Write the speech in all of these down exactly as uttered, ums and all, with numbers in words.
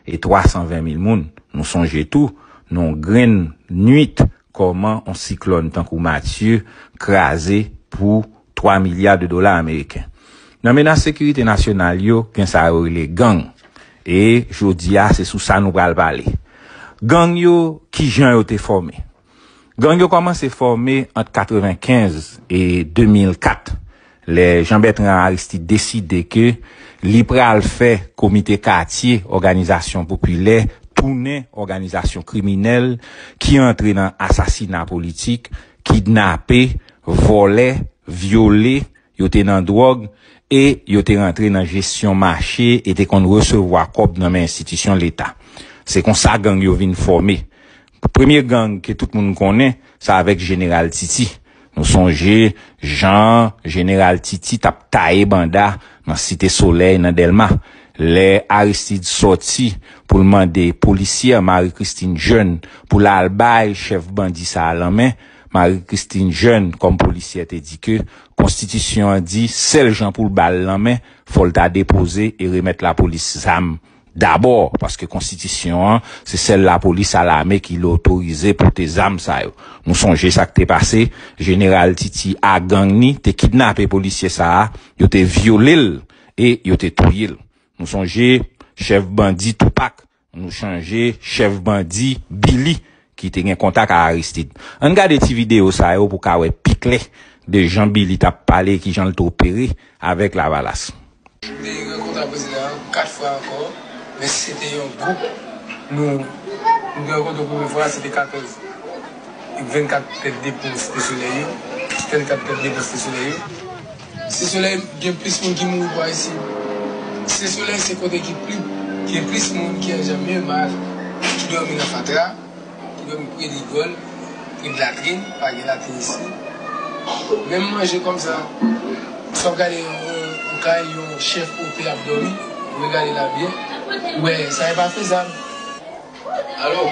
e twa san ven mil moun. Nou sonje tou, nan yon grenn nwit, kòman yon siklòn tankou Matye kraze pou twa milya de dola ameriken. Nan menas sekirite nasyonal yo, gen sa yo rele gang. E jodi a, se sou sa nou pral pale. Gang yo, kijan yo te fòme? Gang yo kòmanse fòme ant katrevenkenz e de mil kat, lè Jean Bertrand Aristide deside ke li pral fè komite katye òganizasyon popilè tounen òganizasyon kriminèl ki antre nan asasina politik, kidnape, vòlè, vyole, yo te nan dwòg e yo te rantre nan jesyon mache e te konn resevwa kòb nan men enstitisyon Leta. Se konsa gang yo vin fòme. Premye gang ke tout moun konnen, se avèk Jeneral Titi. Nou sonje jan Jeneral Titi t ap taye banda nan Site Solèy, nan Dèlma. Lè Aristide sòti pou l mande polisyè Marie Christine Jeune pou l al bay chèf bandi sa a lanmen, Marie Christine Jeune, kòm polisyè, te di ke konstitisyon an di sèl jan pou l ba l lanmen, fò l ta depoze e remèt lapolis zam dabò, paske konstitisyon an, se sèl lapolis a lame ki otorize pote zam sa yo. Nou sonje sa k te pase, Jeneral Titi a gang ni te kidnape polisye sa a, yo te vyole l e yo te touye l. Nou sonje chèf bandi Toupak, nou sonje chèf bandi Billy ki te gen kontak a Aristide. Ann gade ti videyo sa yo pou ka wè pi klè de jan Billy t ap pale, kijan l te opere avèk Lavalas. Te rankontre ak prezidan an kat fwa ankò, men se te yon gwoup. Nou, nou te rankontre premye fwa, se te katòz. Vennkat tèt de pon Site Solèy yo. Vennkat tèt de pon Site Solèy yo. Site Solèy gen plis moun ki mouri pou Ayiti. Site Solèy se kote ki pli, gen plis moun ki an jan mye mal, ki dòmi nan fatra, ki dòmi pre rigòl, pre latrin, pa gen latrin isi. Menm manje kòmsa. Si w ap gade yon, yon, yon kay, yon chèf ope ap dòmi, ou regade la byen, ou wè, sa e pa fezab. Alo?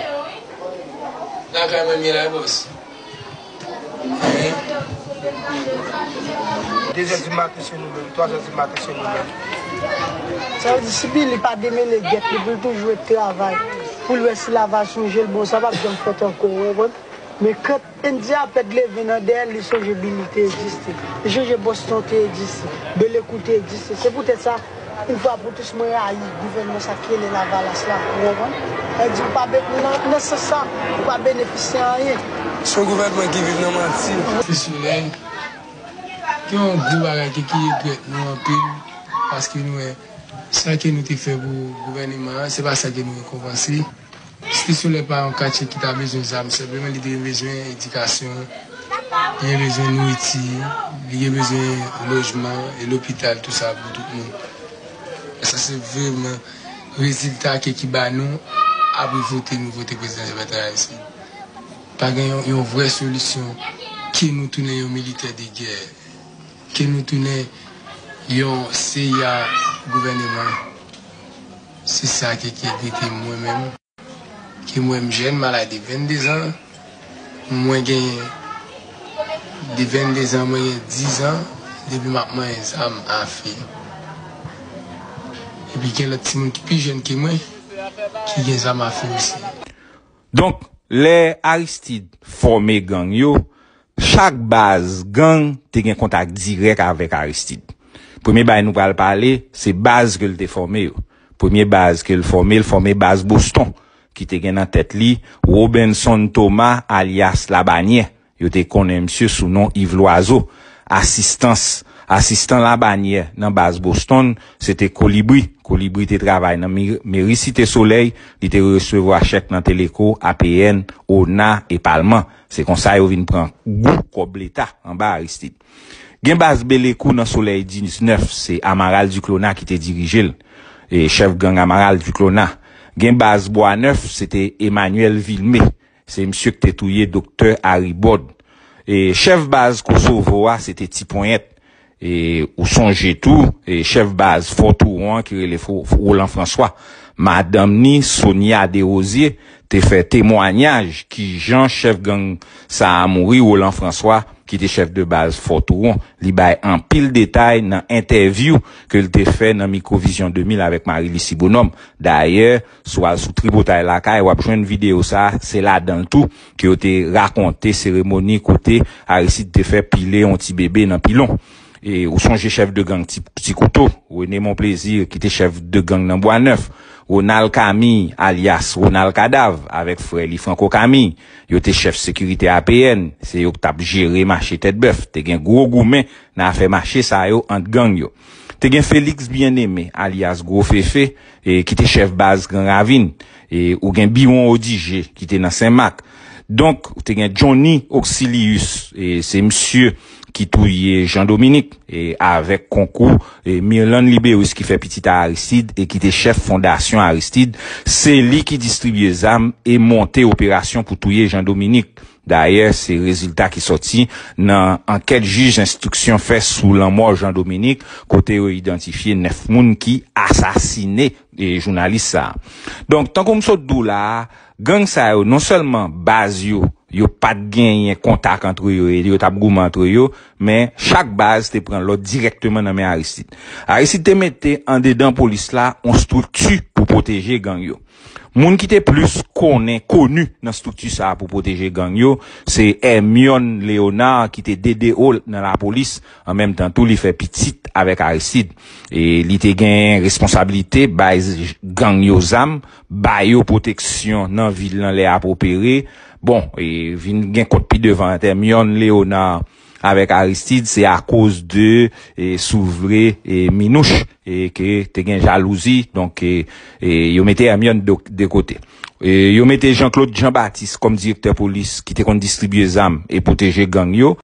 Lakay mwen m ye la, bòs. Dezè di maten se nou menm, twazè di maten se nou menm. Sa vle di, si Billy pa demele gèt li, pou l toujou ret travay, pou l wè si Lavalas sonje l, bon, sa p ap janm fèt ankò, ou konprann? Men kan Endyè a pèd leve nan dèyè l, li sonje Billy te egziste. Li sonje Boston te egziste. Belekou te egziste. Se poutèt sa, yon fwa pou tous, mwen rayi gouvènman sa ki rele Lavalas la. Ou konprann? Sa vle di, ou pa be-, nan, nan sans sa, ou pa benefisye anyen. Se yon gouvènman ki viv nan manti. Site Solèy, gen yon gwo bagay ki, ki regrèt nou anpil, paske nou wè sa ke nou te fè pou gouvènman an, se pa sa ke nou rekonpanse. Site Solèy pa yon katye ki ta bezwen zam, senpleman li te bezwen edikasyon, li gen bezwen nouriti, li gen bezwen lojman, e lopital, tou sa pou tout moun. Sa se vrèman rezilta ke ki ba nou apre vote nou vote prezidan Jean Bertrand Aristide. Pa gen yon, yon vrè solisyon ke nou tounen yon militè de gè, ke nou tounen yon C I A gouvèneman. Se sa ke, ki enkyete mwen menm. Ke mwen m jèn, m al de vennde zan. Mwen gen de vennde zan, mwen gen diz an depi m ap manyen zam afe. Epi gen lòt timoun ki pi jèn ke mwen ki gen zam afe osi. Donk, lè Aristide fòme gang yo, chak baz gang te gen kontak dirèk avèk Aristide. Premye bagay nou pral pale, se baz ke l te fòme yo. Premye baz ke l fòme, l fòme baz Boston, ki te gen nan tèt li Robinson Thomas, alyas Labanyè. Yo te konnen misye sou non Yves Loiseau. Asistans, asistan Labanyè nan baz Boston, se te Kolibri. Kolibri te travay nan mi-, meri Site Solèy, li te resevwa chèk nan Teleco, A P N, ONA e Palman. Se konsa yo vin pran gou kòb Leta anba Aristide. Gen baz Belekou nan Solèy diznèf, se Amaral Duclona ki te dirije l, e chèf gang Amaral Duclona. Gen baz Bwa Nèf, se te Emmanuel Vilmé. Se misye ki te touye Doktè Harry Bòd. E chèf baz Kosovo a, se te Ti Ponyèt. E ou sonje tou, e chèf baz Fò Touwon an ki rele Fo-, Roland François. Madanm ni, Sonia Desrosiers, te fè temwayaj kijan chèf gang sa a mouri, Roland François, ki te chèf de baz Fò Touwon, li bay anpil detay nan entèvyou ke l te fè nan Mikwo Vizyon de mil avèk Marie Lucie Bonhomme. Dayè, si w al sou Tripotay Lakay, w ap jwenn videyo sa a, se ladan l tou ke yo te rakonte seremoni kote Aristide te fè pile yon ti bebe nan pilon. E ou sonje chèf de gang Ti, Ti Kouto, René Monplaisir, ki te chèf de gang nan Bwa Nèf, Ronald Camille, alyas Ronald Kadav, avèk frè li Franco Camille, yo te chèf sekirite A P N, se yo k t ap jere mache Tèt Bèf. Te gen gwo goumen nan afè mache sa yo ant gang yo. Te gen Félix Bien-Aimé, alyas Gwo Fefe, e, ki te chèf baz Gran Ravin. E, ou gen Biwon Odije, ki te nan Senmak. Donk, ou te gen Johnny Auxilius, e, se misye ki touye Jean Dominique, e, avèk konkou, e, Mirlande Libérus ki fè pitit a Aristide e ki te chèf fondasyon Aristide. Se li ki distribye zam e monte operasyon pou touye Jean Dominique. Dayè, se rezilta ki sòti nan ankèt jij enstriksyon fè sou lanmò Jean Dominique, kote yo idantifye nèf moun ki asasine, e, jounalis sa a. Donk, tankou m sot di w la a, gang sa yo, non sèlman baz yo, yo pa t genyen kontak antre yo e yo t ap goumen antre yo, men chak baz te pran lòd dirèkteman nan men Aristide. Aristide te mete andedan polis la yon estrikti pou pwoteje gang yo. Moun ki te plis konnen, koni nan estrikti sa a pou pwoteje gang yo, se Hermione Léonard ki te D D O nan lapolis, an menm tan tou li fè pitit avèk Aristide. E li te gen responsablite bay gang yo zam, ba yo pwoteksyon nan vil lan lè y ap opere. Bon, e vin gen kont pi devan ant Hermione Léonard avèk Aristide, se akoz de, e, si w vle, e, minouch, e ke te gen jalouzi, donk, e, e, yo mete Hermione de, de kote. E, yo mete Jean Claude Jean Baptiste kòm direktè polis ki te konn distribye zam e pwoteje gang yo.